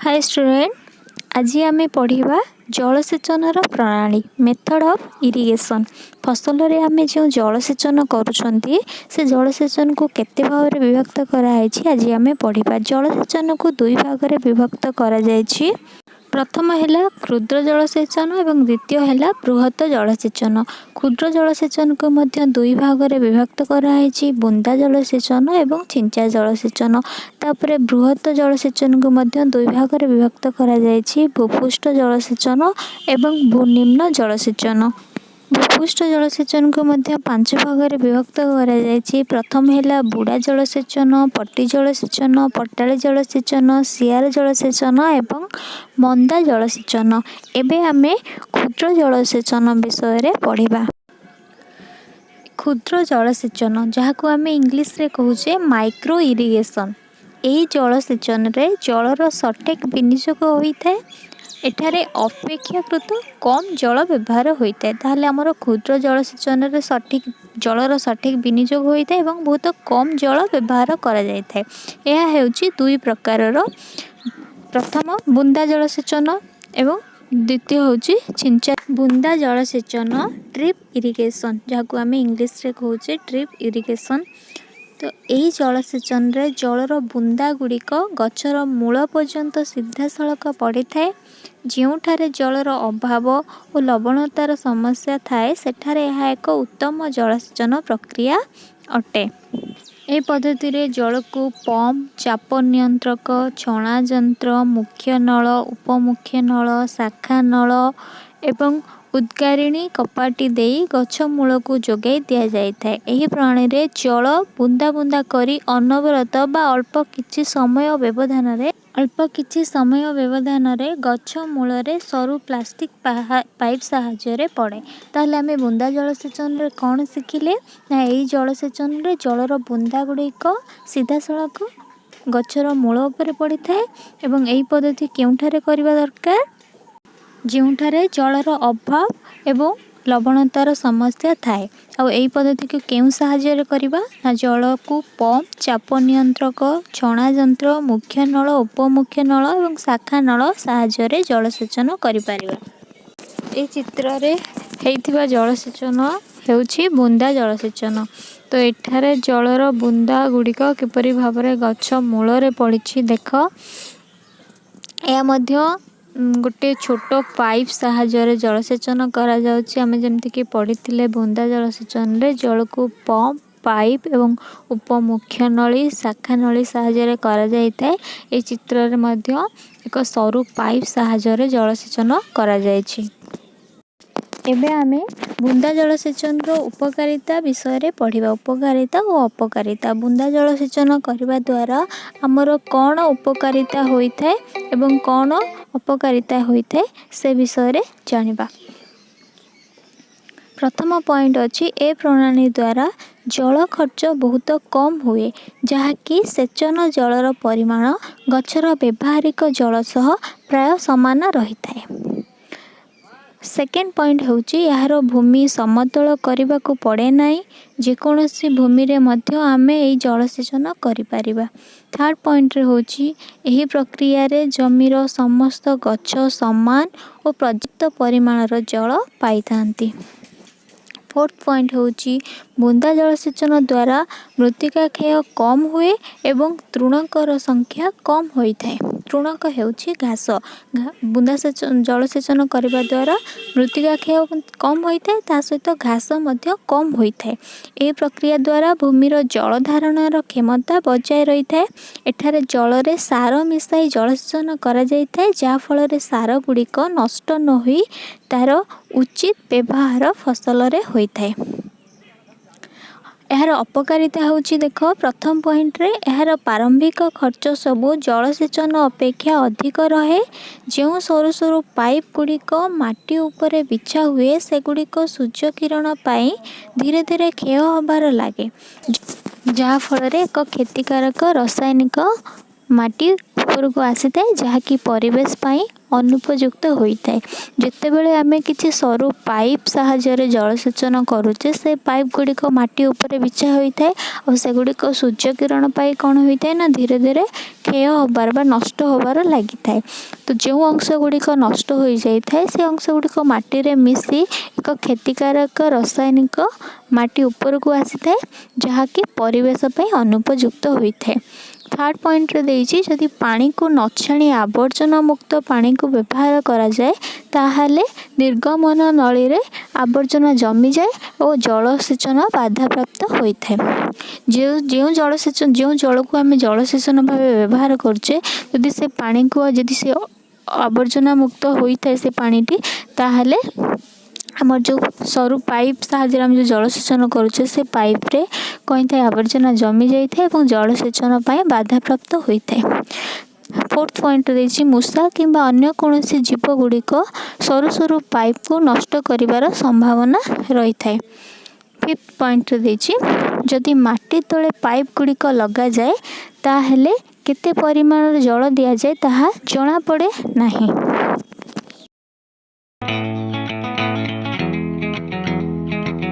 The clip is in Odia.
ହାଇ ଷ୍ଟୁଡେଣ୍ଟ, ଆଜି ଆମେ ପଢ଼ିବା ଜଳସେଚନର ପ୍ରଣାଳୀ, ମେଥଡ଼ ଅଫ୍ ଇରିଗେସନ୍। ଫସଲରେ ଆମେ ଯେଉଁ ଜଳସେଚନ କରୁଛନ୍ତି, ସେ ଜଳସେଚନକୁ କେତେ ଭାଗରେ ବିଭକ୍ତ କରାହେଇଛି, ଆଜି ଆମେ ପଢ଼ିବା। ଜଳସେଚନକୁ ଦୁଇ ଭାଗରେ ବିଭକ୍ତ କରାଯାଇଛି। ପ୍ରଥମ ହେଲା କ୍ଷୁଦ୍ର ଜଳସେଚନ ଏବଂ ଦ୍ୱିତୀୟ ହେଲା ବୃହତ ଜଳସେଚନ। କ୍ଷୁଦ୍ର ଜଳସେଚନକୁ ମଧ୍ୟ ଦୁଇ ଭାଗରେ ବିଭକ୍ତ କରାହେଇଛି, ବୁନ୍ଦା ଜଳସେଚନ ଏବଂ ଛିଞ୍ଚା ଜଳସେଚନ। ତାପରେ ବୃହତ ଜଳସେଚନକୁ ମଧ୍ୟ ଦୁଇ ଭାଗରେ ବିଭକ୍ତ କରାଯାଇଛି, ଭୂପୃଷ୍ଠ ଜଳସେଚନ ଏବଂ ଭୂନିମ୍ନ ଜଳସେଚନ। ଭୂପୃଷ୍ଠ ଜଳସେଚନକୁ ମଧ୍ୟ ପାଞ୍ଚ ଭାଗରେ ବିଭକ୍ତ କରାଯାଇଛି। ପ୍ରଥମ ହେଲା ବୁଡ଼ା ଜଳସେଚନ, ପଟି ଜଳସେଚନ, ପଟାଳି ଜଳସେଚନ, ସିଆର ଜଳସେଚନ ଏବଂ ମନ୍ଦା ଜଳସେଚନ। ଏବେ ଆମେ କ୍ଷୁଦ୍ର ଜଳସେଚନ ବିଷୟରେ ପଢ଼ିବା। କ୍ଷୁଦ୍ର ଜଳସେଚନ, ଯାହାକୁ ଆମେ ଇଂଲିଶରେ କହୁଛେ ମାଇକ୍ରୋ ଇରିଗେସନ୍, ଏହି ଜଳସେଚନରେ ଜଳର ସଠିକ୍ ବିନିଯୋଗ ହୋଇଥାଏ। ଏଠାରେ ଅପେକ୍ଷାକୃତ କମ୍ ଜଳ ବ୍ୟବହାର ହୋଇଥାଏ। ତାହେଲେ ଆମର କ୍ଷୁଦ୍ର ଜଳସେଚନରେ ଜଳର ସଠିକ୍ ବିନିଯୋଗ ହୋଇଥାଏ ଏବଂ ବହୁତ କମ୍ ଜଳ ବ୍ୟବହାର କରାଯାଇଥାଏ। ଏହା ହେଉଛି ଦୁଇ ପ୍ରକାରର। ପ୍ରଥମ ବୁନ୍ଦା ଜଳସେଚନ ଏବଂ ଦ୍ୱିତୀୟ ହେଉଛି ଛିଞ୍ଚା। ବୁନ୍ଦା ଜଳସେଚନ, ଡ୍ରିପ୍ ଇରିଗେସନ୍, ଯାହାକୁ ଆମେ ଇଂଲିଶରେ କହୁଛେ ଡ୍ରିପ୍ ଇରିଗେସନ୍। ତ ଏହି ଜଳସେଚନରେ ଜଳର ବୁନ୍ଦା ଗୁଡ଼ିକ ଗଛର ମୂଳ ପର୍ଯ୍ୟନ୍ତ ସିଧାସଳଖ ପଡ଼ିଥାଏ। ଯେଉଁଠାରେ ଜଳର ଅଭାବ ଓ ଲବଣତାର ସମସ୍ୟା ଥାଏ, ସେଠାରେ ଏହା ଏକ ଉତ୍ତମ ଜଳସେଚନ ପ୍ରକ୍ରିୟା ଅଟେ। ଏହି ପଦ୍ଧତିରେ ଜଳକୁ ପମ୍ପ, ଚାପ ନିୟନ୍ତ୍ରକ, ଛଣା ଯନ୍ତ୍ର, ମୁଖ୍ୟ ନଳ, ଉପମୁଖ୍ୟ ନଳ, ଶାଖା ନଳ ଏବଂ ଉଦ୍ଗାରିଣୀ କପାଟି ଦେଇ ଗଛ ମୂଳକୁ ଯୋଗାଇ ଦିଆଯାଇଥାଏ। ଏହି ପ୍ରଣାଳୀରେ ଜଳ ବୁନ୍ଦା ବୁନ୍ଦା କରି ଅନବରତ ବା ଅଳ୍ପ କିଛି ସମୟ ବ୍ୟବଧାନରେ ଗଛ ମୂଳରେ ସରୁ ପ୍ଲାଷ୍ଟିକ୍ ପାଇପ୍ ସାହାଯ୍ୟରେ ପଡ଼େ। ତାହେଲେ ଆମେ ବୁନ୍ଦା ଜଳସେଚନରେ କ'ଣ ଶିଖିଲେ ନା, ଏହି ଜଳସେଚନରେ ଜଳର ବୁନ୍ଦା ଗୁଡ଼ିକ ସିଧାସଳଖ ଗଛର ମୂଳ ଉପରେ ପଡ଼ିଥାଏ ଏବଂ ଏହି ପଦ୍ଧତି କେଉଁଠାରେ କରିବା ଦରକାର? ଯେଉଁଠାରେ ଜଳର ଅଭାବ ଏବଂ ଲବଣତାର ସମସ୍ୟା ଥାଏ। ଆଉ ଏହି ପଦ୍ଧତିକୁ କେଉଁ ସାହାଯ୍ୟରେ କରିବା ନା, ଜଳକୁ ପମ୍ପ, ଚାପ ନିୟନ୍ତ୍ରକ, ଛଣା ଯନ୍ତ୍ର, ମୁଖ୍ୟ ନଳ, ଉପମୁଖ୍ୟ ନଳ ଏବଂ ଶାଖା ନଳ ସାହାଯ୍ୟରେ ଜଳସେଚନ କରିପାରିବା। ଏହି ଚିତ୍ରରେ ହେଇଥିବା ଜଳସେଚନ ହେଉଛି ବୁନ୍ଦା ଜଳସେଚନ। ତ ଏଠାରେ ଜଳର ବୁନ୍ଦା ଗୁଡ଼ିକ କିପରି ଭାବରେ ଗଛ ମୂଳରେ ପଡ଼ିଛି ଦେଖ। ଏହା ମଧ୍ୟ ଗୋଟେ ଛୋଟ ପାଇପ୍ ସାହାଯ୍ୟରେ ଜଳସେଚନ କରାଯାଉଛି। ଆମେ ଯେମିତିକି ପଢ଼ିଥିଲେ, ବୁନ୍ଦା ଜଳସେଚନରେ ଜଳକୁ ପମ୍ପ, ପାଇପ୍ ଏବଂ ଉପମୁଖ୍ୟ ନଳୀ, ଶାଖା ନଳୀ ସାହାଯ୍ୟରେ କରାଯାଇଥାଏ। ଏହି ଚିତ୍ରରେ ମଧ୍ୟ ଏକ ସରୁ ପାଇପ୍ ସାହାଯ୍ୟରେ ଜଳସେଚନ କରାଯାଇଛି। ଏବେ ଆମେ ବୁନ୍ଦା ଜଳସେଚନର ଉପକାରିତା ବିଷୟରେ ପଢ଼ିବା, ଉପକାରିତା ଓ ଅପକାରିତା। ବୁନ୍ଦା ଜଳସେଚନ କରିବା ଦ୍ୱାରା ଆମର କ'ଣ ଉପକାରିତା ହୋଇଥାଏ ଏବଂ କ'ଣ ଅପକାରିତା ହୋଇଥାଏ, ସେ ବିଷୟରେ ଜାଣିବା। ପ୍ରଥମ ପଏଣ୍ଟ ଅଛି, ଏ ପ୍ରଣାଳୀ ଦ୍ୱାରା ଜଳ ଖର୍ଚ୍ଚ ବହୁତ କମ୍ ହୁଏ, ଯାହାକି ସେଚନ ଜଳର ପରିମାଣ ଗଛର ବ୍ୟବହାରିକ ଜଳ ସହ ପ୍ରାୟ ସମାନ ରହିଥାଏ। ସେକେଣ୍ଡ ପଏଣ୍ଟ ହେଉଛି, ଏହାର ଭୂମି ସମତଳ କରିବାକୁ ପଡ଼େ ନାହିଁ। ଯେକୌଣସି ଭୂମିରେ ମଧ୍ୟ ଆମେ ଏଇ ଜଳସେଚନ କରିପାରିବା। ଥାର୍ଡ଼ ପଏଣ୍ଟରେ ହେଉଛି, ଏହି ପ୍ରକ୍ରିୟାରେ ଜମିର ସମସ୍ତ ଗଛ ସମାନ ଓ ପର୍ଯ୍ୟାପ୍ତ ପରିମାଣର ଜଳ ପାଇଥାନ୍ତି। ଫୋର୍ଥ ପଏଣ୍ଟ ହେଉଛି, ବୁନ୍ଦା ଜଳସେଚନ ଦ୍ୱାରା ମୃତ୍ତିକା କ୍ଷୟ କମ୍ ହୁଏ ଏବଂ ତୃଣକର ସଂଖ୍ୟା କମ୍ ହୋଇଥାଏ। ତୃଣକ ହେଉଛି ଘାସ। ବୁନ୍ଦା ଜଳସେଚନ କରିବା ଦ୍ୱାରା ମୃତ୍ତିକା କ୍ଷୟ କମ୍ ହୋଇଥାଏ, ତା ସହିତ ଘାସ ମଧ୍ୟ କମ୍ ହୋଇଥାଏ। ଏହି ପ୍ରକ୍ରିୟା ଦ୍ୱାରା ଭୂମିର ଜଳ ଧାରଣର କ୍ଷମତା ବଜାୟ ରହିଥାଏ। ଏଠାରେ ଜଳରେ ସାର ମିଶାଇ ଜଳସେଚନ କରାଯାଇଥାଏ, ଯାହାଫଳରେ ସାର ଗୁଡ଼ିକ ନଷ୍ଟ ନ ହୋଇ ତା'ର ଉଚିତ ବ୍ୟବହାର ଫସଲରେ ହୋଇଥାଏ। ଏହାର ଅପକାରିତା ହେଉଛି, ଦେଖ, ପ୍ରଥମ ପଏଣ୍ଟରେ ଏହାର ପ୍ରାରମ୍ଭିକ ଖର୍ଚ୍ଚ ସବୁ ଜଳସେଚନ ଅପେକ୍ଷା ଅଧିକ ରହେ। ଯେଉଁ ସରୁ ସରୁ ପାଇପ୍ ଗୁଡ଼ିକ ମାଟି ଉପରେ ବିଛା ହୁଏ, ସେଗୁଡ଼ିକ ସୂର୍ଯ୍ୟ କିରଣ ପାଇଁ ଧୀରେ ଧୀରେ କ୍ଷୟ ହେବାର ଲାଗେ, ଯାହାଫଳରେ ଏକ କ୍ଷତିକାରକ ରାସାୟନିକ ମାଟି ଉପରକୁ ଆସିଥାଏ, ଯାହାକି ପରିବେଶ ପାଇଁ ଅନୁପଯୁକ୍ତ ହୋଇଥାଏ। ଯେତେବେଳେ ଆମେ କିଛି ସରୁ ପାଇପ୍ ସାହାଯ୍ୟରେ ଜଳସେଚନ କରୁଛେ, ସେ ପାଇପ୍ ଗୁଡ଼ିକ ମାଟି ଉପରେ ବିଛା ହୋଇଥାଏ ଆଉ ସେଗୁଡ଼ିକ ସୂର୍ଯ୍ୟ କିରଣ ପାଇ କ'ଣ ହୋଇଥାଏ ନା ଧୀରେ ଧୀରେ କ୍ଷୟ ହେବାର ବା ନଷ୍ଟ ହେବାର ଲାଗିଥାଏ। ତ ଯେଉଁ ଅଂଶ ଗୁଡ଼ିକ ନଷ୍ଟ ହୋଇଯାଇଥାଏ, ସେ ଅଂଶ ଗୁଡ଼ିକ ମାଟିରେ ମିଶି ଏକ କ୍ଷତିକାରକ ରାସାୟନିକ ମାଟି ଉପରକୁ ଆସିଥାଏ, ଯାହାକି ପରିବେଶ ପାଇଁ ଅନୁପଯୁକ୍ତ ହୋଇଥାଏ। ଥାର୍ଡ଼ ପଏଣ୍ଟରେ ଦେଇଛି, ଯଦି ପାଣିକୁ ନଛାଣି ଆବର୍ଜନା ମୁକ୍ତ ପାଣିକୁ ବ୍ୟବହାର କରାଯାଏ, ତାହେଲେ ନିର୍ଗମନ ନଳୀରେ ଆବର୍ଜନା ଜମିଯାଏ ଓ ଜଳସେଚନ ବାଧାପ୍ରାପ୍ତ ହୋଇଥାଏ। ଯେଉଁ ଯେଉଁ ଜଳସେଚନ, ଯେଉଁ ଜଳକୁ ଆମେ ଜଳସେଚନ ଭାବେ ବ୍ୟବହାର କରୁଛେ, ଯଦି ସେ ପାଣିକୁ ଯଦି ସେ ଆବର୍ଜନା ମୁକ୍ତ ହୋଇଥାଏ ସେ ପାଣିଟି, ତାହେଲେ ଆମର ଯେଉଁ ସରୁ ପାଇପ୍ ସାହାଯ୍ୟରେ ଆମେ ଯେଉଁ ଜଳସେଚନ କରୁଛେ, ସେ ପାଇପ୍ରେ କ'ଣ ହେଇଥାଏ? ଆବର୍ଜନା ଜମି ଯାଇଥାଏ ଏବଂ ଜଳସେଚନ ପାଇଁ ବାଧାପ୍ରାପ୍ତ ହୋଇଥାଏ। ଫୋର୍ଥ ପଏଣ୍ଟ ଦେଇଛି, ମୂଷା କିମ୍ବା ଅନ୍ୟ କୌଣସି ଜୀବ ଗୁଡ଼ିକ ସରୁ ସରୁ ପାଇପ୍କୁ ନଷ୍ଟ କରିବାର ସମ୍ଭାବନା ରହିଥାଏ। ଫିଫ୍ଥ ପଏଣ୍ଟରେ ଦେଇଛି, ଯଦି ମାଟି ତଳେ ପାଇପ୍ ଗୁଡ଼ିକ ଲଗାଯାଏ, ତାହେଲେ କେତେ ପରିମାଣରେ ଜଳ ଦିଆଯାଏ ତାହା ଜଣାପଡ଼େ ନାହିଁ।